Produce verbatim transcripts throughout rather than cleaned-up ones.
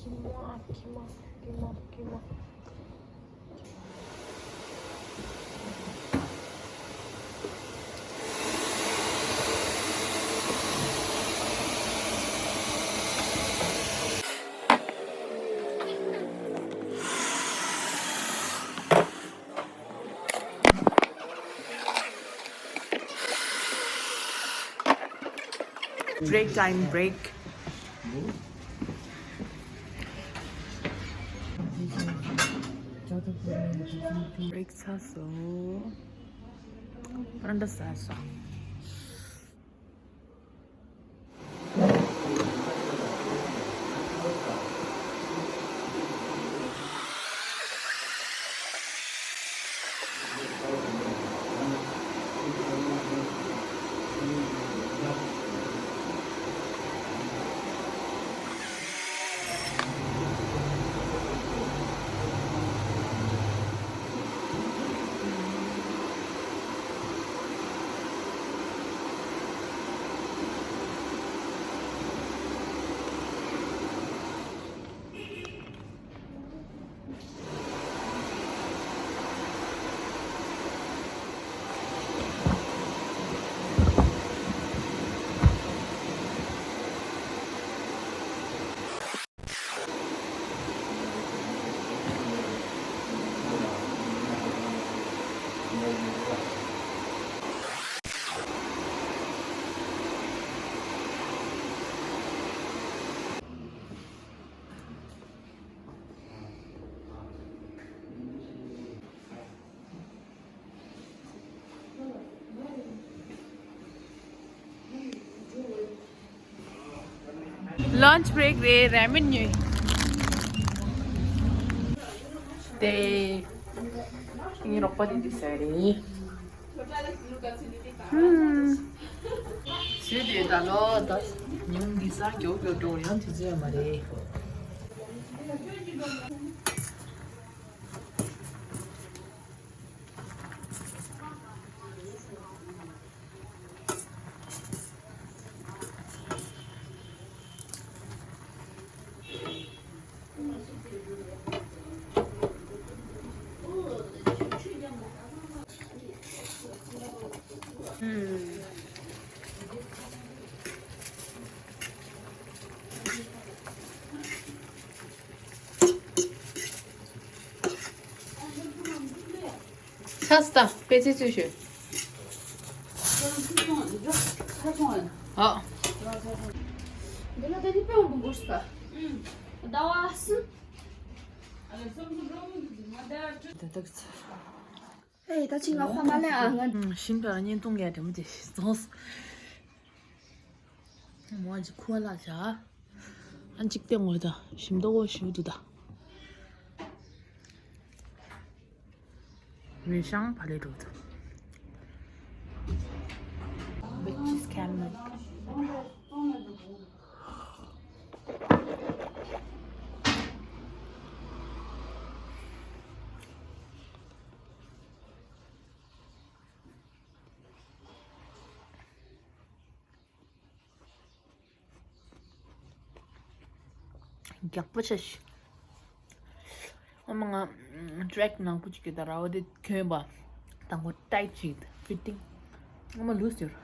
ཀི་མ་ཀི་མ་ཀི་མ་ཀི་མ། Break time, break. Break ཚར་སོང་། པ་རན་ཊ་ཟ་སོང་། Lunch break རེད། ར་མེན་ཉོས། དེ་ངའི་རོགས་པ་དེ་དེ་ཟ་རེད། ཧུམ། ཟོས་དེ་ད་ལོ་ད་ཉུང་འདི་ས་མགྱོགས་མགྱོགས་འགྲོ་ཡང་དུས་ཚོད་ཡོད་མ་རེད། ཆགས་སུ་ད་དཔེ་ཆའི་ཚུལ་ཞུ། ཨ། ད་ད་ད། ཨེ་ད་ཅི་ང་ཁོ་མ་ལེན་ཨ་ང་། ཤིང་པ་བརྙན་ཐུང་ཡ་དྲི་མ་ཅིག་བཙོངས། མོ་ཅིག་ཁུ་བ་ལ་བྱ། ཨ་ཅིག་སྟེང་ངོ་ད་ཞིམ་མདོག་གོ་ཞིབ་འདུག་ད། མེ་ཤང་བ་ལས་འགྲོ་ད། Which is camel. རྒྱགས་པོ་ཆེ་ཞིག་ཨ་མ་ང་ཊྲེག་ནང་ཁུ་ཅིག་གི་ད་ར་བ་དེ་གྱོན་པ། དང་པོ་ཊའིཊ་ཅིག་ཕི་ཊིང་། ཨ་མ་ལུས་ཡོད།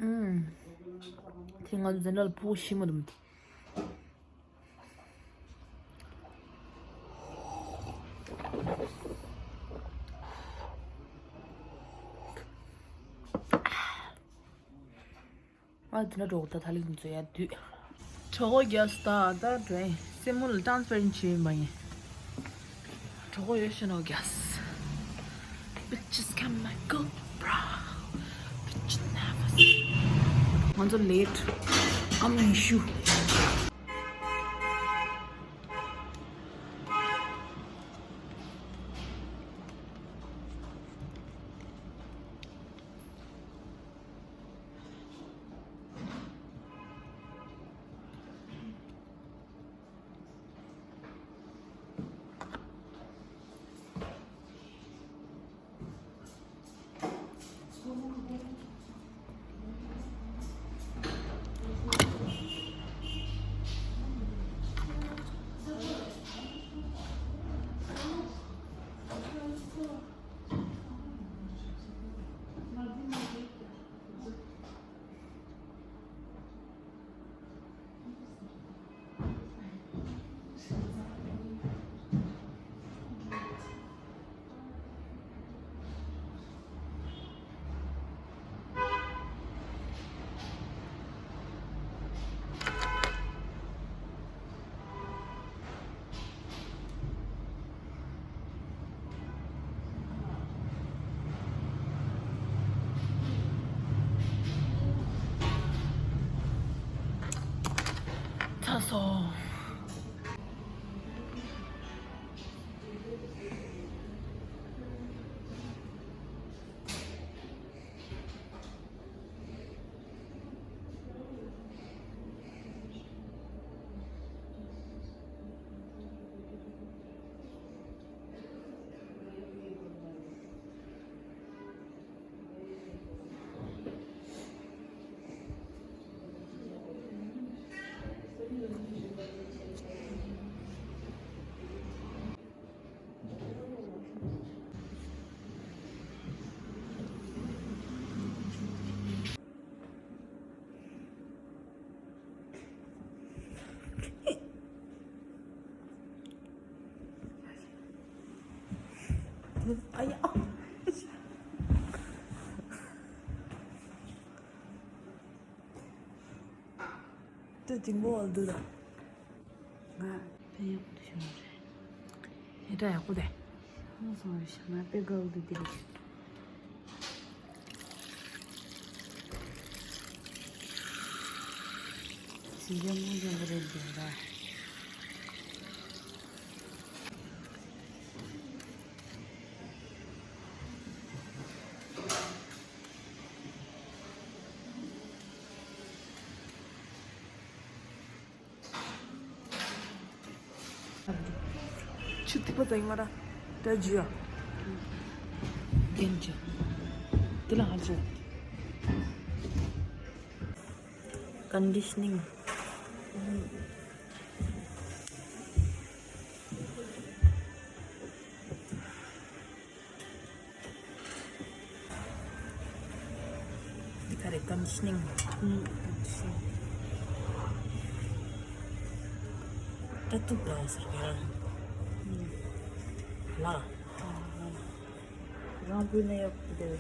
ཨུམ། དེ་ང་ཚོ་འཛིན་གྲྭ་ལ་ཕྲུ་གུ་ཤི་མ་འདུག་ཨ་དེ་འདྲ་འགྲོ་གི་ད། ད་ལིག་འཛོ་ཡ་དུས། གྲོད་ཁོག་རྒྱགས་ད་ད་འགྲོ་ཡིན། སེན་མོ་ལ་ཊན་སི་པེ་རེན་ཊི་བྱེད་ཡིན་པ་ཡིན། གྲོད་ཁོག་ཡོད་ཤི་ནོ་རྒྱགས། Bitches come and go, bro. Bitches never see. ང་ཚོ་ལེ་ཊི། I'm in shoe. ཚར་སོང་། ཨ་ཡ། དེ་དེ་མོ་འདུག་ད། ང་དཔེ་ཡག་པོ་བྱུང་བ་རེད། ཧེ་ད་ཡག་པོ་དེ། ཧང་སང་རེད་ཤག་ང་དཔེ་དགའ་བོ་འདུག་དེ་རེད། ཟིང་ཆ་མང་ཆེན་པོ་རེད་འདུག་ར། ཆུ་ཐིགས་པ་ཙམ་ཡིན་མ་ར། ད་ཇུ་ཡ། རྒན་ཇུ། དེ་ལ་ང་ཇུ། ཀོན་ཌི་ཤ་ནིང་། འདི་ག་རེ། ཀོན་ཌི་ཤ་ནིང་། ཨུམ། ཀོན་ཌི་ཤ་ནིང་། ད་ཏུ་ལ་ཟེར་ག་ར། ལ། རང་བུད་ན་ཡག་པོ་འདུག་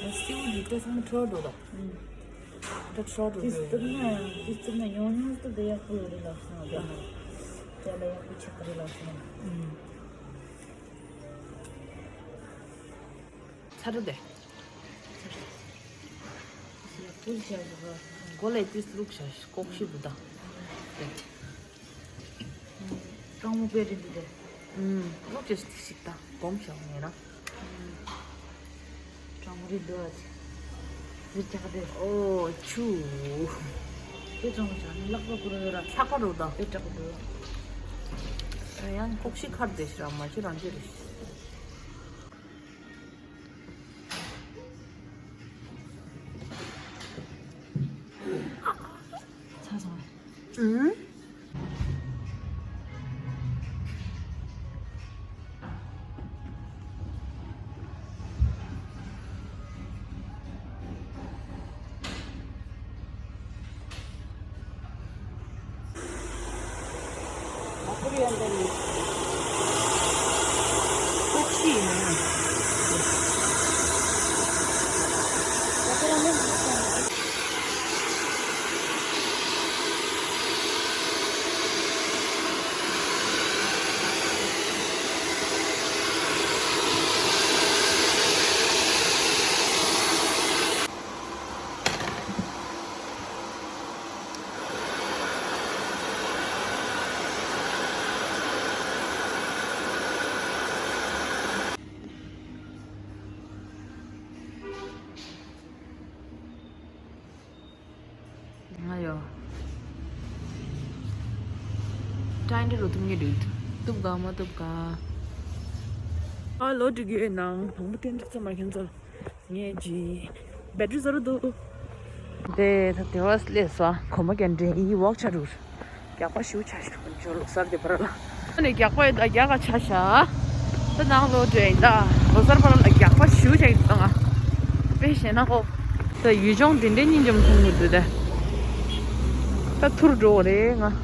ཨ་སེའུ་འདི་ད་ཚང་མ་ཁྲོ་འགྲོ་ད། ཨུམ། ད་ཁྲོ་འགྲོ་དེ་འདུག་སྟབས་ན་དེ་སྟབས་ན་ཡང་ཡང་སྟབས་ད་ཡག་པོ་ཡོད་རེད་ལགས་སོ། དེ་ན་དེ་ལ་ཡག་པོ་ཆགས་ཀྱི་རེད་ལགས་སོ། ཨུམ། ཚར་རེད་དེ། ཡག་པོ་བྱས་པ། མགོ་ལ་ཏིས་བླུགས་བྱས་ལྐོག་ཤི་བུ་དང་། དེ། སྤྲང་མོ་དཔེ་རིང་འདུག་དེ། ཨུམ། བླུགས་བྱས་ཤིག་ཤིག་དང་སྒོམ་བྱས་ངེས་ན། ཨུམ། སྤྲང་མོ་རིང་འདུག་ཨ་ཅི། རི་ཅག་དེ། ཨོ་ཆུ། དེ་སྤྲང་མོ་བྱས་ནི་ལག་པ་ཁུར་ཡོད་ར། ལྷག་པ་རུ་དང་། དེ་དྲག་འདུག་ཡང་ལྐོག་ཤི་ཁར་དེ་ཤི་ར་མ་ཤི་རང་ཅི་རེད། ཚ་སོང་། ཨུམ། ལྐོག་ཤི་ཡིན་ན། ཀྲའི་འདྲ་རུ་ཐུབ་ངེས་འདུག་ཐུབ་ག་མ་ཐུབ་ག་ཨ་ལོ་འགྲིག་ཡོད་ནང་དང་པོ་ཏན་ཏིག་ཙམ་མ་ཁྱོད་ཚོར་ངས་ཀྱི་བེ་ཊི་རི་བཟོ་རུ་འདུག་དེ་ད་དེ་བ་སླེབས་སོ། གོ་མ་གན་འདྲེ་ཡི་ཝོག་ཆ་རུ་རྒྱག་པ་ཞུ་ཆ་ཞུ་ཇོ་ལོ་སར་དེ་བར་ལ་ཨ་ནི་རྒྱག་པ་ཡོད་ད་རྒྱག་ག་ཆ་ཤ་ད་ནང་ལོ་འདྲེ་ཡིན་ད་ལོ་སར་བར་ལ་རྒྱག་པ་ཞུ་ཆ་ཡིན་ད་ང་དཔེ་ཞེ་ན་གོ་ད་ཡུལ་ལྗོངས་དེ་འདྲའི་སྙིང་རྗེ་མཐོང་གི་འདུག་ད་ད་ཐུར་འགྲོ་རེད་ང་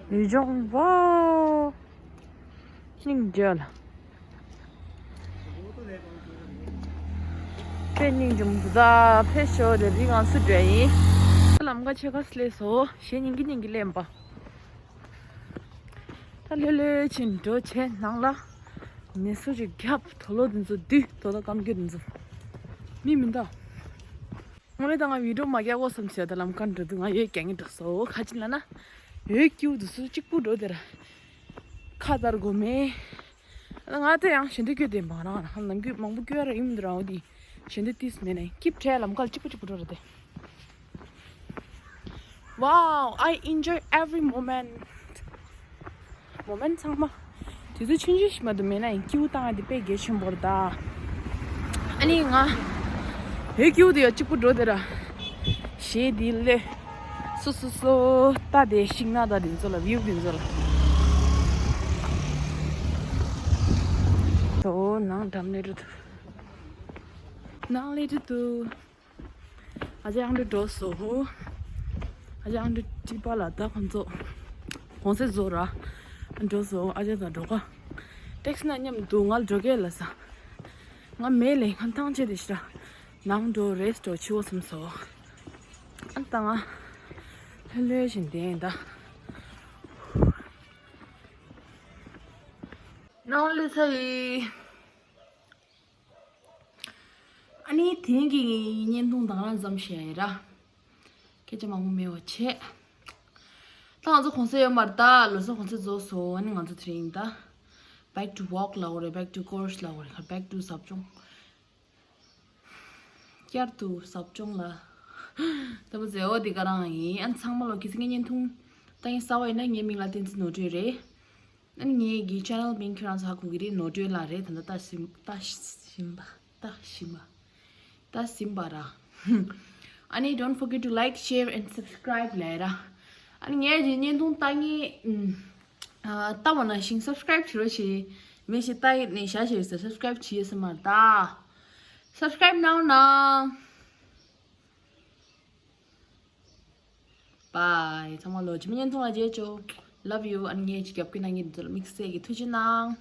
ཡུལ་ལྗོངས་བ། སྙིང་རྗེ་ལ། ཕེ་སྙིང་རྗེ་མོ་ད་ཕེ་ཤོ་རེ་རི་ང་སུ་འདྲ་ཡིན། ལམ་ཁ་ཆེ་ཁ་སླེབས་སོ་ཞེས་སྙིང་གི་སྙིང་གི་ལེན་པ། ད་ལྷོད་ལྷོད་ཕྱིན་འགྲོ་བྱས་ནང་ལ། མི་སུ་ཞིག་རྒྱབ་དོ་ལོ་འདི་ཚོ་བསྡུས་དོ་ལོ་སྐམ་རྒྱུ་འདི་ཚོ། མི་མི་འདུག་དངོས་གནས་ད་ང་བི་ཌིའོ་མ་རྒྱག་གོ་བསམ་ཟེར་ད་ལམ་ཁ་འགྲོ་དུས་ང་ཡོད་རྒྱག་ངེས་འགྲོ་སོ་ཁ་ཅིག་ལ་ན། ཡོད་སྐྱིའུ་དུ་སུ་གཅིག་པུ་འགྲོ་དེར། ཁ་ལྟར་གོ་མེ། ང་དེ་ཡང་ཞེ་འདོད་སྐྱོ་དེ་མ་རང་ནམ་རྒྱུན་མང་པོ་སྐྱོ་ར་ཡིན་འདི་རང་འོ་དི། ཞེ་འདོད་ཏིས་མེད་ནས་སྐྱིབ་བྲལ་ལམ་ཁ་ལ་གཅིག་པུ་གཅིག་པུ་འགྲོ་ར་དེ། Wow, I enjoy every moment. མོ་མེན་ཚང་མ། དེ་ཚོ་ཆུང་ཆུང་ཞིག་མ་གཏོགས་མེད་ན་ཡང་སྐྱིའུ་བཏང་ཡ་དེ་དཔེ་གལ་ཆེན་པོ་རེད་ད། ཨ་ནི་ང་། བོད་སྐྱིའུ་དེ་ཡང་གཅིག་པུ་འགྲོ་དེ་ར། ཞེས་དེ་ལས། སོ་སོ་སོ་ལྟ་དེ་ཤིང་ནགས་ད་དེ་ཚོ་ལ་བིའུ་དེ་ཚོ་ལ། དོ་ནང་འགྲམ་ནས་རུ་ཐུ། ནང་ལས་རུ་ཐུ། ཨ་ཅག་ཨང་འདྲ་འགྲོ་སོ། ཨ་ཅག་ཨང་འདྲ་ཅི་པ་ལ་ད་ཁོང་ཚོ། གོང་ཚད་བཟོ་ར། འགྲོ་སོ་ཨ་ཅག་དང་འགྲོ་ག་ཊེག་སི་ན་མཉམ་དུ་ང་ལ་འགྲོ་གས་ལ་ས། ང་མེད་ལས་ང་ཐང་ཆད་དེ་ཤི་ར། ནང་འགྲོ་རེས་འགྲོ་ཆི་བོ་སམ་སོ། ཨ་ད་ང་། ལྷོད་ལྷོད་བཞིན་བསྡད་ཡིན་ད། ནང་ལས་ས་ཡི། ཨ་ནི་དེང་གི་བརྙན་ཐུང་དང་རང་ཙམ་བཤད་ཡ་ར། སྐད་ཆ་མང་པོ་མེད་པ་བྱས། ད་ང་ཚོ་གོང་ཚད་ཡོད་མ་རེད་ད་ལོ་སར་གོང་ཚད་རྫོགས་སོང་ཨ་ནི་ང་ཚོ་དེ་རིང་ད། Back to work ལབ་དགོས་རེད། Back to course ལབ་དགོས་རེད། Back to ཟབ་སྦྱོང་། བསྐྱར་དུ་ཟབ་སྦྱོང་ལ། ད་པོ་ཟེ་འོ་འདི་ག་རང་ཡིན་ཨ་ཚང་མ་ལོ་གི་སི་ངའི་བརྙན་ཐུང་ལྟ་ཡིན་གསར་པ་ཡིན་ན་ངའི་མིང་ལ་བསྟན་འཛིན་ནོར་བཀྲས་རེད། ཨ་ནི་ངའི་གི་ཆེ་ནལ་མིང་ཁྱོད་རང་ཚོ་ཧ་གོ་གི་རེད། ནོར་བཀྲས་ལགས་རེད། ད་ལྟ་ལྟ་བཞིན་ལྟ་བཞིན་པ་ལྟ་བཞིན་པ་ལྟ་བཞིན་པ་ར། ཨ་ནི་don't forget to like, share and subscribe ལབ་ར། ཨ་ནི་ངའི་གི་བརྙན་ཐུང་ལྟ་ངེས་ཨ་ལྟ་བ་ནང་བཞིན་subscribe བྱེད་རོགས་བྱེད། མེད་ཞེས་ལྟ་ཡི་ནས་བཞག་བྱས་ཟེར་subscribe བྱེད་ཡོད་ས་མ་རེད་ད། Subscribe now now. Bye. ཚང་མ་ལོ་རྗེས་མའི་བརྙན་ཐུང་ལ་མཇལ་ཆོག Love you. ཨ་ནི་ངས་ཅིག་རྒྱབ་ཀྱི་ནང་ཉིད་དུ་དམིགས་བསལ་གྱི་ཐུགས་རྗེ་གནང་།